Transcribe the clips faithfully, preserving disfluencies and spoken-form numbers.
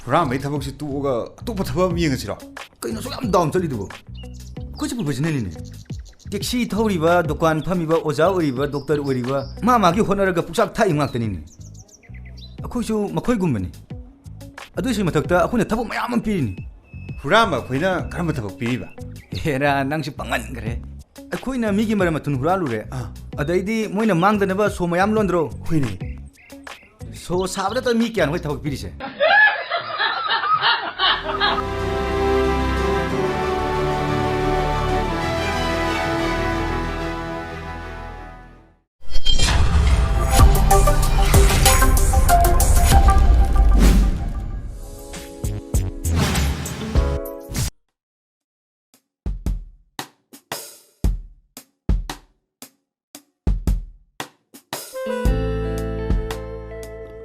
ꯍꯨꯔꯥꯟꯕꯒꯤ ꯊꯕꯛꯁꯤ ꯇꯣꯛꯑꯒ ꯑꯇꯣꯞꯄ ꯊꯕꯛ ꯑꯃ ꯌꯦꯡꯉꯁꯤꯔꯣ? ꯀꯩꯅꯣ ꯑꯁꯨꯛ ꯌꯥꯝ ꯗꯥꯎꯟ ꯆꯠꯂꯤꯗꯨꯕꯣ? ꯑꯩꯈꯣꯏꯁꯦ ꯄ꯭ꯔꯣꯐꯦꯁꯅꯦꯜꯅꯤꯅꯦ꯫ ꯇꯦꯛꯁꯤ ꯊꯧꯔꯤꯕ, ꯗꯨꯀꯥꯟ ꯐꯝꯃꯤꯕ, ꯑꯣꯖꯥ ꯑꯣꯏꯔꯤꯕ, ꯗꯣꯛꯇꯔ ꯑꯣꯏꯔꯤꯕ, ꯃꯥ ꯃꯥꯒꯤ ꯍꯣꯠꯅꯔꯒ ꯄꯨꯛꯆꯥꯛ ꯊꯥꯛꯏ ꯉꯥꯛꯇꯅꯤꯅꯦ꯫ ꯑꯩꯈꯣꯏꯁꯨ ꯃꯈꯣꯏꯒꯨꯝꯕꯅꯤ꯫ ꯑꯗꯨꯒꯤꯁꯨ ꯃꯊꯛꯇ ꯑꯩꯈꯣꯏꯅ ꯊꯕꯛ ꯃꯌꯥꯝ ꯑꯃ ꯄꯤꯔꯤꯅꯤ꯫ ꯍꯨꯔꯥꯟꯕ ꯑꯩꯈꯣꯏꯅ ꯀꯔꯝꯕ ꯊꯕꯛ ꯄꯤꯔꯤꯕ? ꯍꯦꯔꯥ, ꯅꯪꯁꯨ ꯄꯪꯃꯟꯈ꯭ꯔꯦ꯫ ꯑꯩꯈꯣꯏꯅ ꯃꯤꯒꯤ ꯃꯔꯟ ꯃꯊꯨꯟ ꯍꯨꯔꯥꯜꯂꯨꯔꯦ꯫ ꯑꯥ꯫ ꯑꯗꯩꯗꯤ ꯃꯣꯏꯅ ꯃꯥꯡꯗꯅꯕ ꯁꯣ ꯃꯌꯥꯝ ꯂꯣꯟꯗ꯭ꯔꯣ? ꯍꯣꯏꯅꯦ꯫ ꯁꯣ ꯁꯥꯕꯗꯇ ꯃꯤ ꯀꯌꯥꯅꯣ ꯑꯩꯈꯣꯏ ꯊꯕꯛ ꯄꯤꯔꯤꯁꯦ?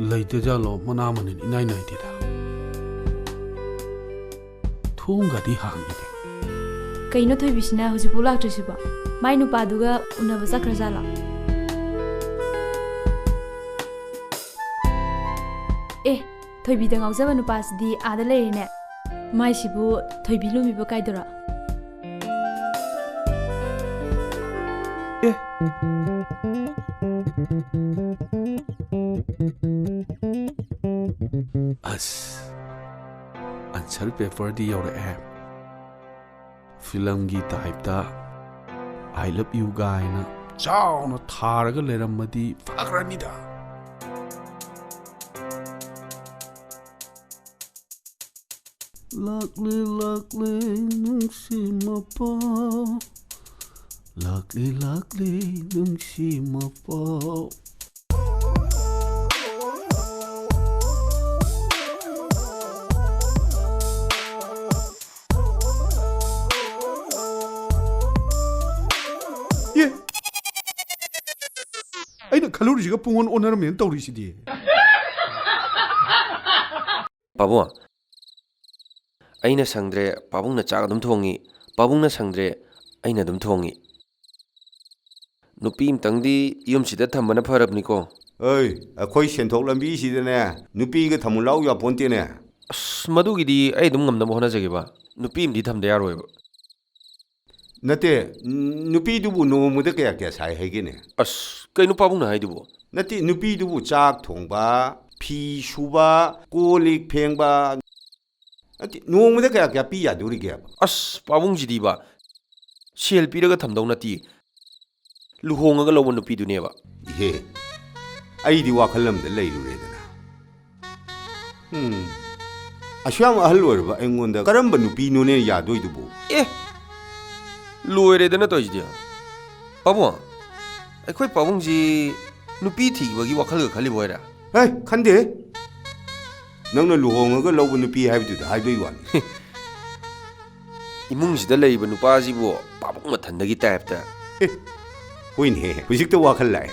ꯂꯩꯇꯖꯥꯠꯂꯣ? ꯃꯅꯥ ꯃꯅꯤꯟ ꯏꯅꯥꯏ ꯅꯥꯏꯗꯦꯗ꯫ ꯊꯣꯡꯒꯗꯤ ꯍꯥꯡꯉꯤꯗ꯫ ꯀꯩꯅꯣ ꯊꯣꯏꯕꯤꯁꯤꯅ ꯍꯧꯖꯤꯛꯐꯥꯎ ꯂꯥꯛꯇ꯭ꯔꯤꯁꯤꯕꯣ? ꯃꯥꯏ ꯅꯨꯄꯥꯗꯨꯒ ꯎꯅꯕ ꯆꯠꯈ꯭ꯔꯖꯥꯠꯂꯣ? ꯑꯦ, ꯊꯣꯏꯕꯤꯗ ꯉꯥꯎꯖꯕ ꯅꯨꯄꯥꯁꯤꯗꯤ ꯑꯥꯗ ꯂꯩꯔꯦꯅꯦ꯫ ꯃꯥꯏꯁꯤꯕꯨ ꯊꯣꯏꯕꯤ ꯂꯨꯝꯃꯤꯕ ꯀꯥꯏꯗꯨꯔꯣ? ꯑꯦ꯫ ꯑꯁ, ꯑꯟꯁꯔ ꯄꯦꯄꯔꯗꯤ ꯌꯧꯔꯛꯑꯦ꯫ ꯐꯤꯂꯝꯒꯤ ꯇꯥꯏꯞꯇ "I love you" ꯒꯥꯏꯅ ꯆꯥꯎꯅ ꯊꯥꯔꯒ ꯂꯩꯔꯝꯃꯗꯤ ꯐꯈ꯭ꯔꯅꯤꯗ꯫ ꯂꯥꯛꯂꯦ, ꯂꯥꯛꯂꯦ, ꯅꯨꯡꯁꯤ ꯃꯄꯥꯎ꯫ ꯂꯥꯛꯂꯦ, ꯂꯥꯛꯂꯦ, ꯅꯨꯡꯁꯤ ꯃꯄꯥꯎ꯫ ꯑꯦ? ꯑꯩꯅ ꯈꯜꯂꯨꯔꯤꯁꯤꯒ ꯄꯨꯡꯑꯣꯟ ꯑꯣꯟꯅꯔꯝꯃꯦꯅ ꯇꯧꯔꯤꯁꯤꯗꯤ꯫ ꯄꯥꯕꯨꯡ, ꯑꯩꯅ ꯁꯪꯗ꯭ꯔꯦ, ꯄꯥꯕꯨꯡꯅ ꯆꯥꯛ ꯑꯗꯨꯝ ꯊꯣꯡꯉꯤ, ꯄꯥꯕꯨꯡꯅ ꯁꯪꯗ꯭ꯔꯦ, ꯑꯩꯅ ꯑꯗꯨꯝ ꯊꯣꯡꯉꯤ꯫ ꯅꯨꯄꯤ ꯑꯃꯇꯪꯗꯤ ꯌꯨꯝꯁꯤꯗ ꯊꯝꯕꯅ ꯐꯔꯕꯅꯤꯀꯣ꯫ ꯑꯩ, ꯑꯩꯈꯣꯏ ꯁꯦꯟꯊꯣꯛ ꯂꯝꯕꯤꯁꯤꯗꯅꯦ, ꯅꯨꯄꯤꯒ ꯊꯝꯃꯨ ꯂꯥꯎ ꯌꯥꯄꯣꯟꯇꯦꯅꯦ꯫ ꯑꯁ, ꯃꯗꯨꯒꯤꯗꯤ ꯑꯩ ꯑꯗꯨꯝ ꯉꯝꯅꯕ ꯍꯣꯠꯅꯖꯒꯦꯕ꯫ ꯅꯨꯄꯤ ꯑꯃꯗꯤ ꯊꯝꯗ ꯌꯥꯔꯣꯏꯕ꯫ ꯅꯠꯇꯦ, ꯅꯨꯄꯤꯗꯨꯕꯨ ꯅꯣꯡꯃꯗ ꯀꯌꯥ ꯀꯌꯥ ꯁꯥꯏ ꯍꯥꯏꯒꯦꯅꯦ? ꯑꯁ, ꯀꯩꯅꯣ ꯄꯥꯕꯨꯡꯅ ꯍꯥꯏꯗꯨꯕꯨ? ꯅꯠꯇꯦ, ꯅꯨꯄꯤꯗꯨꯕꯨ ꯆꯥꯛ ꯊꯣꯡꯕ, ꯐꯤ ꯁꯨꯕ, ꯀꯣꯜ ꯂꯤꯛ ꯐꯦꯡꯕ, ꯅꯠꯇꯦ, ꯅꯣꯡꯃꯗ ꯀꯌꯥ ꯀꯌꯥ ꯄꯤ ꯌꯥꯗꯣꯔꯤꯒꯦꯕ? ꯑꯁ, ꯄꯥꯕꯨꯡꯁꯤꯗꯤꯕ, ꯁꯦꯜ ꯄꯤꯔꯒ ꯊꯝꯗꯧ ꯅꯠꯇꯦ, ꯂꯨꯍꯣꯡꯉꯒ ꯂꯧꯕ ꯅꯨꯄꯤꯗꯨꯅꯦꯕ꯫ ꯏꯍꯦ, ꯑꯩꯗꯤ ꯋꯥꯈꯜ ꯑꯃꯗ ꯂꯩꯔꯨꯔꯦꯗꯅ꯫ ꯎꯝ, ꯑꯁꯨꯛ ꯌꯥꯝ ꯑꯍꯜ ꯑꯣꯏꯔꯕ ꯑꯩꯉꯣꯟꯗ ꯀꯔꯝꯕ ꯅꯨꯄꯤꯅꯣꯅꯦ ꯌꯥꯗꯣꯏꯗꯨꯕꯨ? ꯑꯦ, ꯂꯣꯏꯔꯦꯗꯅ ꯇꯧꯔꯤꯁꯤꯗꯤ꯫ ꯄꯥꯕꯨꯡ, ꯑꯩꯈꯣꯏ ꯄꯥꯕꯨꯡꯁꯤ ꯅꯨꯄꯤ ꯊꯤꯕꯒꯤ ꯋꯥꯈꯜꯒ ꯈꯜꯂꯤꯕ ꯑꯣꯏꯔꯦ? ꯍꯦ, ꯈꯟꯗꯦꯍꯦ꯫ ꯅꯪꯅ ꯂꯨꯍꯣꯡꯉꯒ ꯂꯧꯕ ꯅꯨꯄꯤ ꯍꯥꯏꯕꯗꯨꯗ ꯍꯥꯏꯕꯩ ꯋꯥꯅꯤ꯫ ꯏꯃꯨꯡꯁꯤꯗ ꯂꯩꯔꯤꯕ ꯅꯨꯄꯥꯁꯤꯕꯨ ꯄꯥꯕꯨꯡ ꯃꯊꯟꯗꯒꯤ ꯇꯥꯏꯞꯇ꯫ ꯑꯦ, ꯍꯣꯏꯅꯦ, ꯍꯧꯖꯤꯛꯇ ꯋꯥꯈꯜ ꯂꯥꯛꯑꯦ꯫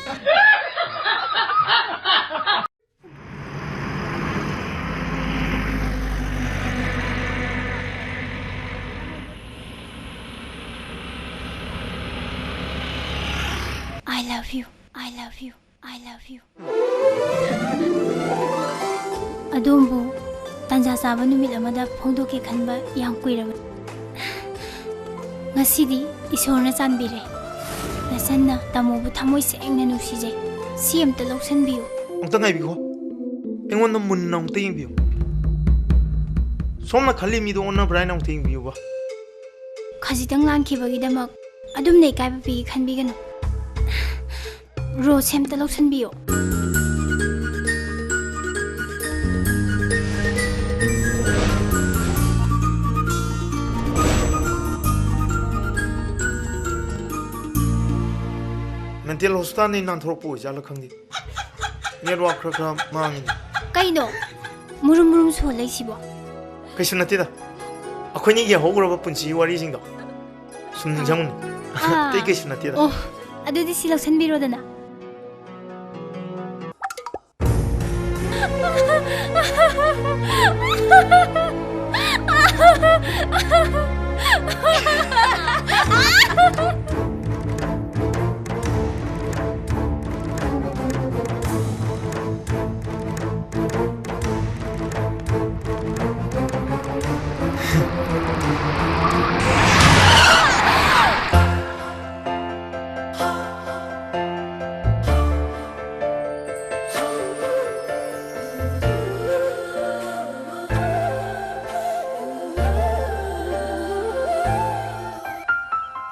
I love you. I love you. I love you. ꯑꯗꯣꯝꯕꯨ ꯇꯥꯟꯖꯥ ꯆꯥꯕ ꯅꯨꯃꯤꯠ ꯑꯃꯗ ꯐꯣꯡꯗꯣꯛꯀꯦ ꯈꯟꯕ ꯌꯥꯝ ꯀꯨꯏꯔꯕꯅꯤ꯫ ꯉꯁꯤꯗꯤ ꯏꯁꯣꯔꯅ ꯆꯥꯟꯕꯤꯔꯦ꯫ ꯅꯆꯟꯅ ꯇꯥꯃꯣꯕꯨ ꯊꯃꯣꯏ ꯁꯦꯡꯅ ꯅꯨꯡꯁꯤꯖꯩ꯫ ꯁꯤ ꯑꯝꯇ ꯂꯧꯁꯟꯕꯤꯌꯨ꯫ ꯑꯃꯨꯛꯇ ꯉꯥꯏꯕꯤꯈꯣ꯫ ꯑꯩꯉꯣꯟꯗ ꯃꯨꯟꯅ ꯑꯃꯨꯛꯇ ꯌꯦꯡꯕꯤꯌꯨ꯫ ꯁꯣꯝꯅ ꯈꯜꯂꯤ ꯃꯤꯗꯣ ꯑꯣꯟꯅꯕ꯭ꯔꯥ ꯍꯥꯏꯅ ꯑꯃꯨꯛꯇ ꯌꯦꯡꯕꯤꯌꯨꯕ꯫ ꯈꯖꯤꯛꯇꯪ ꯂꯥꯟꯈꯤꯕꯒꯤꯗꯃꯛ ꯑꯗꯨꯝꯅ ꯏꯀꯥꯏꯕ ꯄꯤꯒꯦ ꯈꯟꯕꯤꯒꯅꯨ꯫ ꯔꯣꯁ ꯑꯝꯇ ꯂꯧꯁꯟꯕꯤꯌꯣ꯫ ꯃꯦꯟꯇꯦꯜ ꯍꯣꯁꯄꯤꯇꯥꯜꯗꯒꯤ ꯅꯥꯟꯊꯣꯔꯛꯄ ꯑꯣꯏꯖꯥꯠꯂ ꯈꯪꯗꯦ꯫ ꯅꯦꯠꯋꯥꯛ ꯈꯔ ꯈꯔ ꯃꯥꯡꯉꯤꯅꯦ꯫ ꯀꯩꯅꯣ? ꯃꯨꯔꯨꯝ ꯃꯨꯔꯨꯝ ꯁꯣꯜꯂꯛꯏꯁꯤꯕꯣ? ꯀꯩꯁꯨ ꯅꯠꯇꯦꯗ꯫ ꯑꯩꯈꯣꯏꯅꯤꯒꯤ ꯍꯧꯈ꯭ꯔꯕ ꯄꯨꯟꯁꯤꯒꯤ ꯋꯥꯔꯤꯁꯤꯡꯗꯣ ꯁꯨꯝ ꯅꯤꯡꯁꯤꯡꯉꯨꯅꯦ꯫ ꯑꯥ꯫ ꯑꯇꯩ ꯀꯩꯁꯨ ꯅꯠꯇꯦꯗ꯫ ꯑꯣ, ꯑꯗꯨꯗꯤ ꯁꯤ ꯂꯧꯁꯟꯕꯤꯔꯣꯗꯅ꯫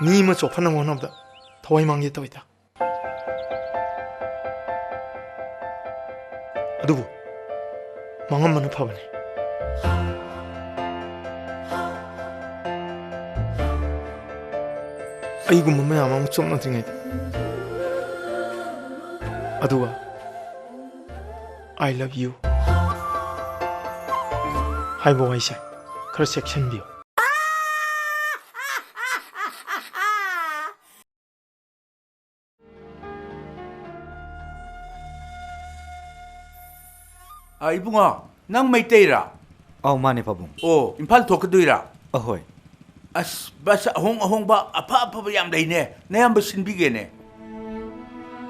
ꯃꯤ ꯑꯃ ꯆꯣꯛꯍꯟꯅꯕ ꯍꯣꯠꯅꯕꯗ ꯊꯋꯥꯏ ꯃꯥꯡꯒꯦ ꯇꯧꯏꯗ꯫ ꯑꯗꯨꯕꯨ ꯃꯥꯡꯉꯝꯕꯅ ꯐꯕꯅꯤ꯫ ꯑꯩꯒꯨꯝꯕ ꯃꯌꯥꯝ ꯑꯃ ꯆꯣꯛꯅꯗ꯭ꯔꯤꯉꯩꯗ꯫ ꯑꯗꯨꯒ "I love you" ꯍꯥꯏꯕ ꯋꯥꯍꯩꯁꯦ ꯈꯔ ꯆꯦꯛꯁꯤꯟꯕꯤꯌꯨ꯫ ꯑ, ꯏꯕꯨꯡꯉꯣ, ꯅꯪ ꯃꯩꯇꯩꯔꯥ? ꯑꯧ, ꯃꯥꯅꯦ, ꯄꯥꯕꯨꯡ꯫ ꯑꯣ, ꯏꯝꯐꯥꯜ ꯊꯣꯛꯀꯗꯣꯏꯔꯥ? ꯑꯍꯣꯏ꯫ ꯑꯁ, ꯕꯁ ꯑꯍꯣꯡ ꯑꯍꯣꯡꯕ ꯑꯐ ꯑꯐꯕ ꯌꯥꯝ ꯂꯩꯅꯦ, ꯅꯌꯥꯝꯕ ꯁꯤꯟꯕꯤꯒꯦꯅꯦ꯫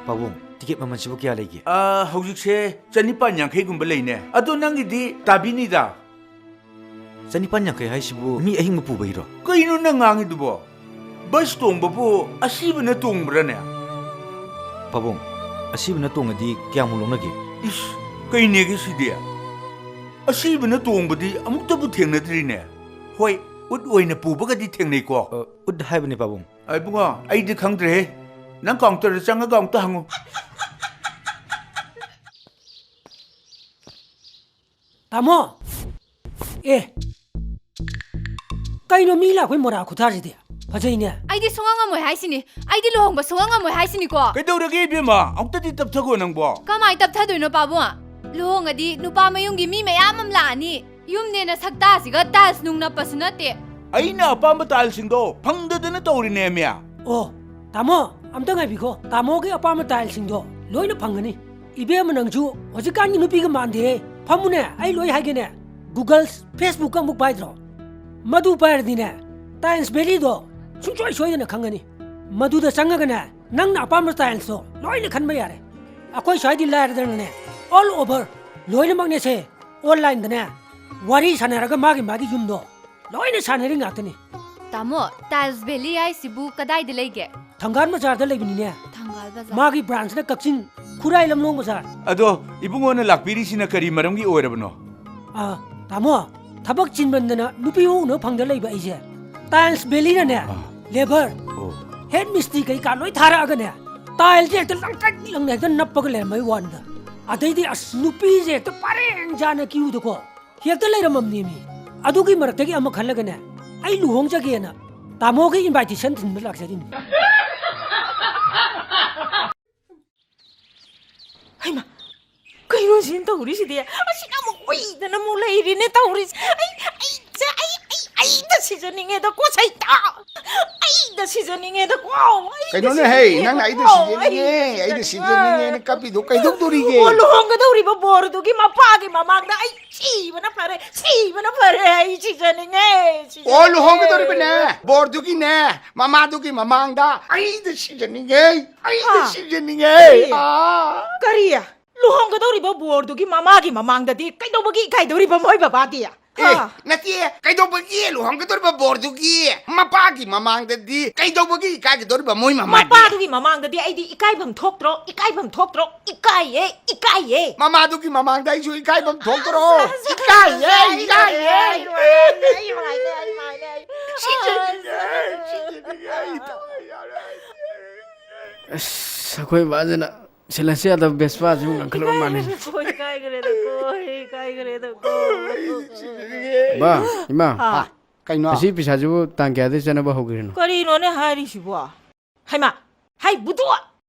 ꯄꯥꯕꯨꯡ, ꯇꯤꯀꯦꯠ ꯃꯃꯜꯁꯤꯕꯨ ꯀꯌꯥ ꯂꯩꯒꯦ? ꯑ, ꯍꯧꯖꯤꯛꯁꯦ ꯆꯅꯤꯄꯥꯟ ꯌꯥꯡꯈꯩꯒꯨꯝꯕ ꯂꯩꯅꯦ꯫ ꯑꯗꯣ ꯅꯪꯒꯤꯗꯤ ꯇꯥꯕꯤꯅꯤꯗ꯫ ꯆꯅꯤꯄꯥꯟ ꯌꯥꯡꯈꯩ ꯍꯥꯏꯁꯤꯕꯨ ꯃꯤ ꯑꯍꯤꯡꯕ ꯄꯨꯕꯒꯤꯔꯣ? ꯀꯩꯅꯣ ꯅꯪ ꯉꯥꯡꯉꯤꯗꯨꯕꯣ? ꯕꯁ ꯇꯣꯡꯕꯕꯨ ꯑꯁꯤꯕꯅ ꯇꯣꯡꯕ꯭ꯔꯥꯅꯦ? ꯄꯥꯕꯨꯡ, ꯑꯁꯤꯕꯅ ꯇꯣꯡꯉꯗꯤ ꯀꯌꯥꯃꯨꯛ ꯂꯧꯅꯒꯦ? ꯏꯁ, ꯀꯩꯅꯦꯒꯦ ꯁꯤꯗꯤ? ꯑꯁꯤꯕꯅ ꯇꯣꯡꯕꯗꯤ ꯑꯃꯨꯛꯇꯕꯨ ꯊꯦꯡꯅꯗ꯭ꯔꯤꯅꯦ꯫ ꯍꯣꯏ, ꯎꯠ ꯑꯣꯏꯅ ꯄꯨꯕꯒꯗꯤ ꯊꯦꯡꯅꯩꯀꯣ꯫ ꯑ, ꯎꯠ ꯍꯥꯏꯕꯅꯦ, ꯄꯥꯕꯨꯡ꯫ ꯑ, ꯏꯕꯨꯡꯉꯣ, ꯑꯩꯗꯤ ꯈꯪꯗ꯭ꯔꯦꯍꯦ꯫ ꯅꯪ ꯀꯥꯎꯟꯇꯔꯗ ꯆꯪꯉꯒ ꯑꯃꯨꯛꯇ ꯍꯪꯉꯨ꯫ ꯇꯥꯃꯣ! ꯑꯦ! ꯀꯩꯅꯣ ꯃꯤ ꯂꯥꯛꯄꯩ ꯃꯣꯔꯥ ꯈꯨꯊꯥꯁꯤꯗꯤ? ꯐꯖꯩꯅꯦ꯫ ꯑꯩꯗꯤ ꯁꯨꯡꯉꯝ ꯉꯝꯃꯣꯏ ꯍꯥꯏꯁꯤꯅꯤ꯫ ꯑꯩꯗꯤ ꯂꯨꯍꯣꯡꯕ ꯁꯨꯡꯉꯝ ꯉꯝꯃꯣꯏ ꯍꯥꯏꯁꯤꯅꯤꯀꯣ꯫ ꯀꯩꯗꯧꯔꯒꯦ ꯏꯕꯦꯝꯃ? ꯑꯃꯨꯛꯇꯗꯤ ꯇꯞꯊꯈꯣ ꯅꯪꯕꯣ꯫ ꯀꯃꯥꯏ ꯇꯞꯊꯗꯣꯏꯅꯣ ꯄꯥꯕꯨꯡ? ꯂꯨꯍꯣꯡꯉꯗꯤ ꯅꯨꯄꯥ ꯃꯌꯨꯝꯒꯤ ꯃꯤ ꯃꯌꯥꯝ ꯑꯃ ꯂꯥꯛꯑꯅꯤ꯫ ꯌꯨꯝꯅꯦꯅ ꯁꯛꯇꯥꯁꯤꯒ ꯇꯥꯏꯜꯁ ꯅꯨꯡ ꯅꯞꯄꯁꯨ ꯅꯠꯇꯦ꯫ ꯑꯩꯅ ꯑꯄꯥꯝꯕ ꯇꯥꯏꯜꯁꯤꯡꯗꯣ ꯐꯪꯗꯗꯅ ꯇꯧꯔꯤꯅꯦꯃꯤ꯫ ꯑꯣ, ꯇꯥꯃꯣ, ꯑꯝꯇ ꯉꯥꯏꯕꯤꯈꯣ꯫ ꯇꯥꯃꯣꯒꯤ ꯑꯄꯥꯝꯕ ꯇꯥꯏꯜꯁꯤꯡꯗꯣ ꯂꯣꯏꯅ ꯐꯪꯒꯅꯤ꯫ ꯏꯕꯦꯝꯃ, ꯅꯪꯁꯨ ꯍꯧꯖꯤꯛꯀꯥꯟꯒꯤ ꯅꯨꯄꯤꯒ ꯃꯥꯟꯗꯦꯍꯦ꯫ ꯐꯝꯃꯨꯅꯦ, ꯑꯩ ꯂꯣꯏ ꯍꯥꯏꯒꯦꯅꯦ꯫ Google, Facebook ꯑꯃꯨꯛ ꯄꯥꯏꯗ꯭ꯔꯣ? ꯃꯗꯨ ꯄꯥꯏꯔꯗꯤꯅꯦ, Tiles Valley ꯗꯣ ꯁꯨꯡꯁꯣꯏ ꯁꯣꯏꯗꯅ ꯈꯪꯒꯅꯤ꯫ ꯃꯗꯨꯗ ꯆꯪꯉꯒꯅꯦ, ꯅꯪꯅ ꯑꯄꯥꯝꯕ tiles ꯇꯣ ꯂꯣꯏꯅ ꯈꯟꯕ ꯌꯥꯔꯦ꯫ ꯑꯩꯈꯣꯏ ꯁ꯭ꯋꯥꯏꯗꯤ ꯂꯥꯏꯔꯗꯅꯅꯦ, all over ꯂꯣꯏꯅꯃꯛꯅꯦꯁꯦ, online ꯗꯅꯦ ꯋꯥꯔꯤ ꯁꯥꯟꯅꯔꯒ ꯃꯥꯒꯤ ꯃꯥꯒꯤ ꯌꯨꯝꯗꯣ ꯂꯣꯏꯅ ꯁꯥꯟꯅꯔꯤ ꯉꯥꯛꯇꯅꯤ꯫ ꯇꯥꯃꯣ, Tiles Valley ꯍꯥꯏꯁꯤꯕꯨ ꯀꯗꯥꯏꯗ ꯂꯩꯒꯦ? ꯊꯪꯒꯥꯜ ꯕꯖꯥꯔꯗ ꯂꯩꯕꯅꯤꯅꯦ꯫ ꯊꯪꯒꯥꯜ ꯕꯖꯥꯔ꯫ ꯃꯥꯒꯤ branch ꯅ ꯀꯛꯆꯤꯡ ꯈꯨꯔꯥꯏ ꯂꯝꯂꯣꯡ ꯕꯖꯥꯔ꯫ ꯑꯗꯣ ꯏꯕꯨꯡꯉꯣꯅ ꯂꯥꯛꯄꯤꯔꯤꯁꯤꯅ ꯀꯔꯤ ꯃꯔꯝꯒꯤ ꯑꯣꯏꯔꯕꯅꯣ? ꯑꯥ, ꯇꯥꯃꯣ, ꯊꯕꯛ ꯆꯤꯟꯃꯟꯗꯅ ꯅꯨꯄꯤ ꯑꯃ ꯎꯅꯕ ꯐꯪꯗ ꯂꯩꯕ ꯑꯩꯁꯦ Tiles Valley ꯅꯅꯦ ꯑꯥ꯫ ꯂꯦꯕꯔ, ꯑꯣ꯫ ꯍꯦꯗ ꯃꯤꯁꯇ꯭ꯔꯤ ꯀꯩꯀꯥ ꯂꯣꯏ ꯊꯥꯔꯛꯑꯒꯅꯦ, ꯇꯥꯏꯜꯁꯦ ꯍꯦꯛꯇ ꯂꯪꯀꯛ ꯂꯪꯅ ꯍꯦꯛꯇ ꯅꯞꯄꯒ ꯂꯩꯔꯝꯕꯩ ꯋꯥꯅꯤꯗ꯫ ꯑꯗꯩꯗꯤ ꯑꯁ, ꯅꯨꯄꯤꯁꯦ ꯍꯦꯛꯇ ꯄꯔꯦꯡ ꯁꯥꯅ ꯀ꯭ꯌꯨꯗꯀꯣ ꯍꯦꯛꯇ ꯂꯩꯔꯝꯃꯝꯅꯦꯃꯤ꯫ ꯑꯗꯨꯒꯤ ꯃꯔꯛꯇꯒꯤ ꯑꯃ ꯈꯜꯂꯒꯅꯦ, ꯑꯩ ꯂꯨꯍꯣꯡꯖꯒꯦꯅ ꯇꯥꯃꯣꯒꯤ ꯏꯟꯚꯥꯏꯇꯦꯁꯟ ꯊꯤꯟꯕ ꯂꯥꯛꯆꯔꯤꯅꯤ꯫ ꯍꯩꯃꯥ, ꯀꯩꯅꯣ ꯁꯤꯅ ꯇꯧꯔꯤꯁꯤꯗꯤ? ꯑꯁꯤꯅ ꯑꯃꯨꯛ ꯎꯏꯗꯅ ꯑꯃꯨꯛ ꯂꯩꯔꯤꯅꯦ ꯇꯧꯔꯤꯁꯦ꯫ ꯑꯩ, ꯑꯩ, ꯑꯩ, ꯑꯩ, ꯑꯩꯗ ꯁꯤꯖꯅꯤꯡꯉꯦꯗ ꯀꯣ ꯁꯩꯇ꯫ ꯑꯩꯗ ꯁꯤꯖꯅꯤꯡꯉꯦꯗ ꯀꯣ꯫ ꯑꯩꯗ ꯀꯩꯅꯣꯅꯦ ꯍꯦ, ꯁꯤꯖꯅꯤꯡꯉꯦꯗ ꯅꯪꯅ ꯑꯩꯗ ꯀꯣ꯫ ꯁꯤꯖꯅꯤꯡꯉꯦ, ꯑꯩꯗ ꯑꯩꯗ ꯁꯤꯖꯅꯤꯡꯉꯦ꯫ ꯁꯤꯖꯅꯤꯡꯉꯦꯅ ꯀꯞꯄꯤꯗꯣ ꯀꯩꯗꯧꯗꯣꯔꯤꯒꯦ? ꯑꯣ, ꯂꯨꯍꯣꯡꯒꯗꯧꯔꯤꯕ ꯕꯣꯔꯗꯨꯒꯤ ꯃꯄꯥꯒꯤ ꯃꯃꯥꯡꯗ ꯑꯩ ꯁꯤꯕꯅ ꯐꯔꯦ, ꯁꯤꯕꯅ ꯐꯔꯦ, ꯑꯩ ꯁꯤꯖꯅꯤꯡꯉꯦ, ꯁꯤꯖꯅꯤꯡꯉꯦ꯫ ꯑꯣ, ꯂꯨꯍꯣꯡꯒꯗꯧꯔꯤꯕꯅꯦ ꯕꯣꯔꯗꯨꯒꯤꯅꯦ ꯃꯃꯥꯗꯨꯒꯤ ꯃꯃꯥꯡꯗ ꯑꯩꯗ ꯁꯤꯖꯅꯤꯡꯉꯦ, ꯑꯩꯗ ꯍꯥ? ꯁꯤꯖꯅꯤꯡꯉꯦ꯫ ꯀꯔꯤ? ꯑꯥ꯫ ꯀꯔꯤ? ꯂꯨꯍꯣꯡꯒꯗꯧꯔꯤꯕ ꯕꯣꯔꯗꯨꯒꯤ ꯃꯃꯥꯒꯤ ꯃꯃꯥꯡꯗꯗꯤ ꯀꯩꯗꯧꯕꯒꯤ ꯏꯀꯥꯏꯗꯧꯔꯤꯕ ꯃꯣꯏ ꯕꯕꯥꯗꯤ? ꯑꯦ, ꯍꯥ? ꯅꯠꯇꯦ, ꯀꯩꯗꯧꯕꯒꯤ ꯂꯨꯍꯣꯡꯒꯗꯧꯔꯤꯕ ꯕꯣꯔꯗꯨꯒꯤ ꯃꯄꯥꯒꯤ ꯃꯃꯥꯡꯗꯗꯤ ꯀꯩꯗꯧꯕꯒꯤ ꯏꯀꯥꯏꯒꯗꯧꯔꯤꯕ ꯃꯣꯏ ꯃꯃꯥꯗꯤ? ꯃꯄꯥꯗꯨꯒꯤ ꯃꯃꯥꯡꯗꯗꯤ ꯑꯩꯗꯤ ꯏꯀꯥꯏꯐꯝ ꯊꯣꯛꯇ꯭ꯔꯣ? ꯏꯀꯥꯏꯐꯝ ꯊꯣꯛꯇ꯭ꯔꯣ? ꯏꯀꯥꯏꯌꯦ, ꯏꯀꯥꯏꯌꯦ꯫ ꯃꯃꯥꯗꯨꯒꯤ ꯃꯃꯥꯡꯗ ꯑꯩꯁꯨ ꯏꯀꯥꯏꯐꯝ ꯊꯣꯛꯇ꯭ꯔꯣ? ꯑꯁ, ꯏꯀꯥꯏꯌꯦ, ꯑꯩ ꯏꯀꯥꯏꯌꯦ꯫ ꯑꯩ ꯃꯥꯏꯅꯦ, ꯑꯩ ꯃꯥꯏꯅꯦ, ꯑꯩ ꯁꯤꯖꯅꯤꯡꯉꯦ, ꯁꯤꯖꯅꯤꯡꯉꯦ, ꯑꯩ ꯊꯋꯥꯏ ꯌꯥꯔꯣꯏ꯫ ꯑꯁ, ꯑꯩꯈꯣꯏ ꯕꯥꯁꯤꯅ ꯁꯤꯂꯦꯟꯁ ꯌꯥꯗꯕ ꯕꯦꯁꯄꯥꯁꯤꯕꯨ ꯉꯥꯡꯈꯠꯂꯛꯄ ꯃꯥꯜꯂꯦ꯫ ꯏꯀꯥꯏꯈ꯭ꯔꯦꯗꯀꯣ, ꯏꯀꯥꯏꯈ꯭ꯔꯦꯗꯀꯣ, ꯏꯀꯥꯏꯈ꯭ꯔꯦꯗꯀꯣ꯫ ꯕꯥ, ꯏꯃꯥ, ꯍꯥ, ꯀꯩꯅꯣ? ꯉꯁꯤ ꯄꯩꯁꯥꯁꯤꯕꯨ ꯇꯥꯡ ꯀꯌꯥꯗꯩ ꯆꯠꯅꯕ ꯍꯧꯈ꯭ꯔꯤꯅꯣ? ꯀꯔꯤꯅꯣꯅꯦ ꯍꯥꯏꯔꯤꯁꯤꯕꯣ? ꯍꯩꯃꯥ, ꯍꯩ ꯕꯨꯗꯨ!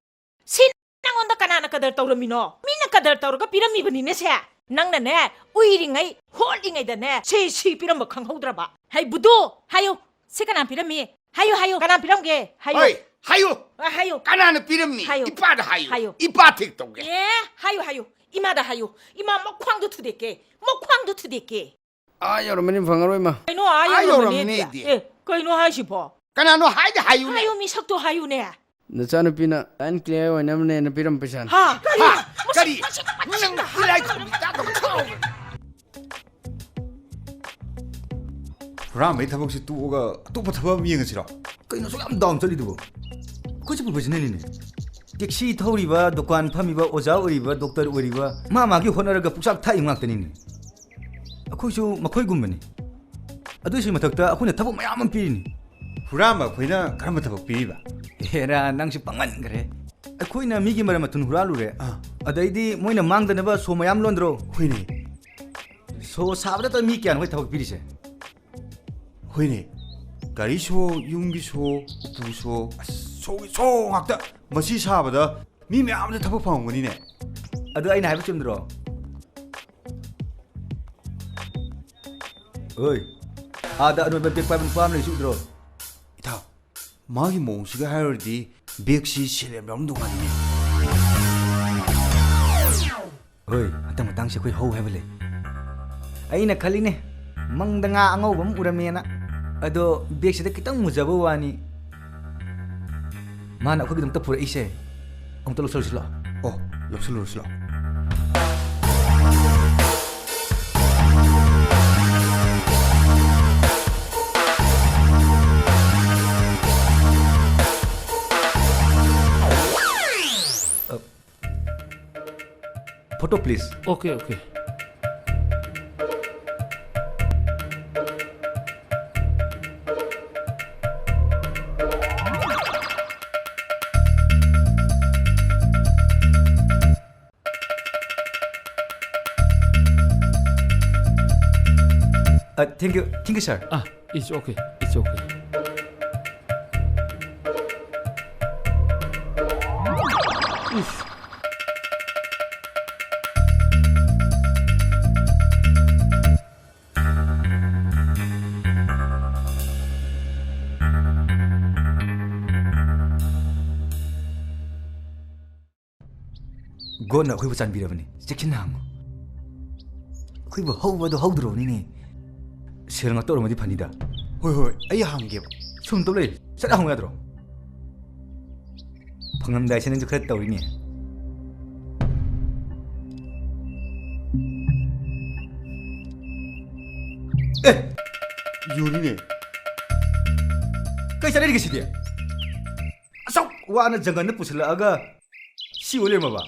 ꯁꯤ ꯅꯪꯉꯣꯟꯗ ꯀꯅꯥꯅ ꯀꯗꯔ ꯇꯧꯔꯝꯃꯤꯅꯣ? ꯃꯤꯅ ꯀꯗꯔ ꯇꯧꯔꯒ ꯄꯤꯔꯝꯃꯤꯕꯅꯤꯅꯦ ꯁꯦ꯫ ꯅꯪꯅꯅꯦ, ꯎꯏꯔꯤꯉꯩ, ꯍꯣꯠꯂꯤꯉꯩꯗꯅꯦ, ꯁꯤ, ꯁꯤ ꯄꯤꯔꯝꯕ ꯈꯪꯍꯧꯗ꯭ꯔꯕ? ꯍꯩ ꯕꯨꯗꯨ! ꯍꯥꯏꯌꯨ, ꯁꯤ ꯀꯅꯥ ꯄꯤꯔꯝꯃꯤ? ꯍꯥꯏꯌꯨ, ꯍꯥꯏꯌꯨ, ꯀꯅꯥ ꯄꯤꯔꯝꯒꯦ? ꯍꯥꯏꯌꯨ꯫ ꯍꯣꯏ, ꯍꯥꯏꯌꯨ꯫ ꯑ, ꯍꯥꯏꯌꯨ꯫ ꯀꯅꯥꯅ ꯄꯤꯔꯝꯃꯤ? ꯍꯥꯏꯌꯨ꯫ ꯏꯄꯥꯗ ꯍꯥꯏꯌꯨ꯫ ꯍꯥꯏꯌꯨ꯫ ꯏꯄꯥ ꯊꯦꯛ ꯇꯧꯒꯦ꯫ ꯑꯦ, ꯍꯥꯏꯌꯨ, ꯍꯥꯏꯌꯨ꯫ ꯏꯃꯥꯗ ꯍꯥꯏꯌꯨ꯫ ꯏꯃꯥ, ꯃꯈ꯭ꯋꯥꯡꯗꯣ ꯊꯨꯗꯦꯛꯀꯦ꯫ ꯃꯈ꯭ꯋꯥꯡꯗꯣ ꯊꯨꯗꯦꯛꯀꯦ꯫ ꯑꯥ ꯌꯧꯔꯝꯃꯅꯤ, ꯐꯪꯉꯔꯣꯏ, ꯏꯃꯥ꯫ ꯀꯩꯅꯣ ꯑꯥ ꯑꯥ ꯌꯧꯔꯝꯃꯅꯤ ꯌꯧꯔꯝꯃꯅꯤ ꯗꯤ? ꯗꯤ? ꯑꯦ, ꯀꯩꯅꯣ ꯍꯥꯏꯁꯤꯕꯣ? ꯀꯅꯥꯅꯣ ꯍꯥꯏꯗꯤ ꯍꯥꯏꯌꯨꯅꯦ꯫ ꯍꯥꯏꯌꯨ, ꯃꯤꯁꯛꯇꯣ ꯍꯥꯏꯌꯨꯅꯦ꯫ ꯅꯆꯥꯅꯨꯄꯤꯅ line clear ꯑꯣꯏꯅꯕꯅꯦꯅ ꯄꯤꯔꯝꯕ ꯄꯩꯁꯥꯅꯤ꯫ ꯍꯥ? ꯀꯔꯤ? ꯍꯥ? ꯃꯁꯤ, ꯀꯔꯤ? ꯃꯁꯤ, ꯃꯁꯤ, ꯅꯪ ꯇꯤꯜꯍꯥꯏ ꯈꯨꯝꯕꯤ ꯇꯥꯗꯕ ꯁꯥꯎꯔꯦ꯫ ꯍꯨꯔꯥꯟꯕꯒꯤ ꯊꯕꯛꯁꯤ ꯇꯣꯛꯑꯒ ꯑꯇꯣꯞꯄ ꯊꯕꯛ ꯑꯃ ꯌꯦꯡꯉꯁꯤꯔꯣ? ꯀꯩꯅꯣ ꯑꯁꯨꯛ ꯌꯥꯝ down ꯆꯠꯂꯤꯗꯨꯕꯣ? ꯑꯩꯈꯣꯏꯁꯦ professionalꯅꯤꯅꯦ꯫ Taxi ꯊꯧꯔꯤꯕ, ꯗꯨꯀꯥꯟ ꯐꯝꯃꯤꯕ, ꯑꯣꯖꯥ ꯑꯣꯏꯔꯤꯕ, doctor ꯑꯣꯏꯔꯤꯕ, ꯃꯥ ꯃꯥꯒꯤ ꯍꯣꯠꯅꯔꯒ ꯄꯨꯛꯆꯥꯛ ꯊꯥꯛꯏ ꯉꯥꯛꯇꯅꯤꯅꯦ꯫ ꯑꯩꯈꯣꯏꯁꯨ ꯃꯈꯣꯏꯒꯨꯝꯕꯅꯤ꯫ ꯑꯗꯨꯏꯁꯨ ꯃꯊꯛꯇ ꯑꯩꯈꯣꯏꯅ ꯊꯕꯛ ꯃꯌꯥꯝ ꯑꯃ ꯄꯤꯔꯤꯅꯤ꯫ ꯍꯨꯔꯥꯟꯕ ꯑꯩꯈꯣꯏꯅ ꯀꯔꯝꯕ ꯊꯕꯛ ꯄꯤꯔꯤꯕ? ꯍꯦꯔꯥ, ꯅꯪꯁꯨ ꯄꯪꯃꯟꯈ꯭ꯔꯦ꯫ ꯑꯩꯈꯣꯏꯅ ꯃꯤꯒꯤ ꯃꯔꯝ ꯃꯊꯨꯟ ꯍꯨꯔꯥꯜꯂꯨꯔꯦ꯫ ꯑꯥ꯫ ꯑꯗꯩꯗꯤ ꯃꯣꯏꯅ ꯃꯥꯡꯗꯅꯕ ꯁꯣ ꯃꯌꯥꯝ ꯂꯣꯟꯗ꯭ꯔꯣ? ꯍꯣꯏꯅꯦ꯫ ꯁꯣ ꯁꯥꯕꯗꯇ ꯃꯤ ꯀꯌꯥꯅꯣ ꯑꯩꯈꯣꯏ ꯊꯕꯛ ꯄꯤꯔꯤꯁꯦ? ꯍꯣꯏꯅꯦ꯫ ꯒꯥꯔꯤ ꯁꯣ, ꯌꯨꯝꯒꯤ ꯁꯣ, ꯎꯄꯨ ꯁꯣ, ꯑꯁ, ꯁꯣꯒꯤ ꯁꯣ ꯉꯥꯛꯇ꯫ ꯃꯁꯤ ꯁꯥꯕꯗ ꯃꯤ ꯃꯌꯥꯝꯁꯦ ꯊꯕꯛ ꯐꯪꯉꯝꯒꯅꯤꯅꯦ꯫ ꯑꯗꯨ ꯑꯩꯅ ꯍꯥꯏꯕ ꯆꯨꯝꯗ꯭ꯔꯣ? ꯑꯣꯏ, ꯑꯥꯗ ꯑꯅꯣꯏꯕ ꯕꯦꯛ ꯄꯥꯏꯕ ꯅꯨꯄꯥ ꯑꯃ ꯂꯩꯁꯤ ꯎꯗ꯭ꯔꯣ? ꯏꯇꯥꯎ, ꯃꯥꯒꯤ ꯃꯑꯣꯡꯁꯤꯒ ꯍꯥꯏꯔꯨꯔꯗꯤ ꯕꯦꯛꯁꯤ ꯁꯦꯜ ꯌꯥꯝ ꯌꯥꯎꯔꯝꯗꯧ ꯃꯥꯜꯂꯤꯅꯦ꯫ ꯍꯣꯏ, ꯍꯟꯗꯛ ꯃꯇꯥꯡꯁꯤ ꯑꯩꯈꯣꯏ ꯍꯧ ꯍꯥꯏꯕ ꯂꯩ꯫ ꯑꯩꯅ ꯈꯜꯂꯤꯅꯦ, ꯃꯪꯗ ꯉꯥ ꯑꯉꯧꯕ ꯑꯃ ꯎꯔꯝꯃꯦꯅ꯫ ꯑꯗꯣ ꯕꯦꯛꯁꯤꯗ ꯈꯤꯇꯪ ꯃꯨꯖꯕ ꯋꯥꯅꯤ꯫ ꯃꯥꯅ ꯑꯩꯈꯣꯏꯒꯤꯗꯃꯛꯇ ꯄꯨꯔꯛꯏꯁꯦ ꯑꯃꯨꯛꯇ ꯂꯧꯁꯜꯂꯨꯁꯤ ꯂꯥꯛꯑꯣ꯫ ꯑꯣ, ꯂꯧꯁꯜꯂꯨꯔꯁꯤ ꯂꯥꯛꯑꯣ꯫ Photo, please. Okay, okay. Uh, thank you, thank you, sir. Ah, it's okay, it's okay. Ish. ꯒꯣꯠꯅ ꯑꯩꯈꯣꯏꯕꯨ ꯆꯥꯟꯕꯤꯔꯕꯅꯤ꯫ ꯆꯦꯛꯁꯤꯟꯅ ꯍꯥꯡꯉꯨ꯫ ꯑꯩꯈꯣꯏꯕꯨ ꯍꯧꯕꯗꯣ ꯍꯧꯗ꯭ꯔꯣꯕꯅꯤꯅꯦ꯫ ꯁꯦꯜ ꯉꯥꯛꯇ ꯑꯣꯏꯔꯝꯃꯗꯤ ꯐꯅꯤꯗ꯫ ꯍꯣꯏ, ꯍꯣꯏ, ꯑꯩ ꯍꯥꯡꯒꯦꯕ꯫ ꯁꯨꯝ ꯇꯧ ꯂꯩ꯫ ꯁꯠ ꯍꯥꯡꯉꯨ ꯌꯥꯗ꯭ꯔꯣ? ꯐꯪꯉꯝꯗꯥꯏꯁꯦ ꯅꯪꯁꯨ ꯈꯔ ꯇꯧꯔꯤꯅꯦ꯫ ꯑꯦ! ꯌꯨꯅꯤꯅꯦ꯫ ꯀꯩ ꯆꯠꯅꯔꯤꯒꯦ ꯁꯤꯗꯤ? ꯑꯁꯨꯛ ꯋꯥꯅ ꯖꯪꯒꯜꯗ ꯄꯨꯁꯤꯜꯂꯛꯑꯒ ꯁꯤ ꯑꯣꯏ ꯂꯩꯔꯝꯃꯕ?